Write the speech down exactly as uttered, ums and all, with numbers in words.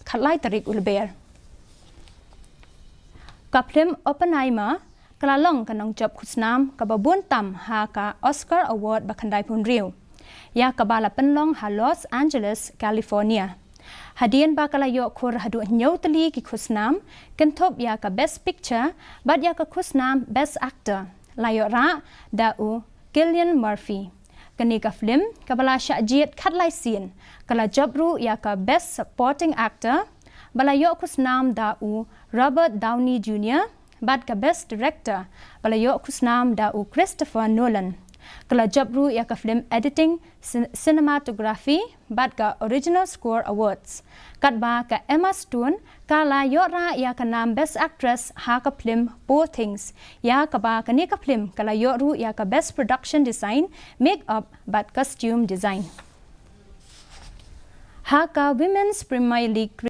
khatlai tarik u Lber. Ka phlim Oppenheimer ka la long ka nongjop khusnam kaba bun tam ha ka Oscar Award ba khyndai phew hynriew, ïa kaba la pynlong ha Los Angeles, California. Hadien ba ka la ïoh khur haduh hynñiew tylli ki khusnam, kynthup ïa ka Best Picture bad ïa ka khusnam Best Actor, la ïoh rah da u Cillian Murphy. Kane ka phlim kaba la shah jied khatlai sien ka la jop ruh ïa ka Best Supporting Actor, ba la ïoh khusnam da u Robert Downey Junior, bad ka Best Director ba la ïoh khusnam da u Christopher Nolan. Ka la jop ruh ïa ka phlim Editing, Cin-, Cinematography bad ka Original Score Awards. Katba ka Emma Stone ka la ïoh rah ïa ka nam Best Actress ha ka phlim Poor Things, ïa kaba kane ka phlim ka la ïoh ruh ïa ka Best Production Design, Makeup bad Costume Design. Ha ka Women's Premier League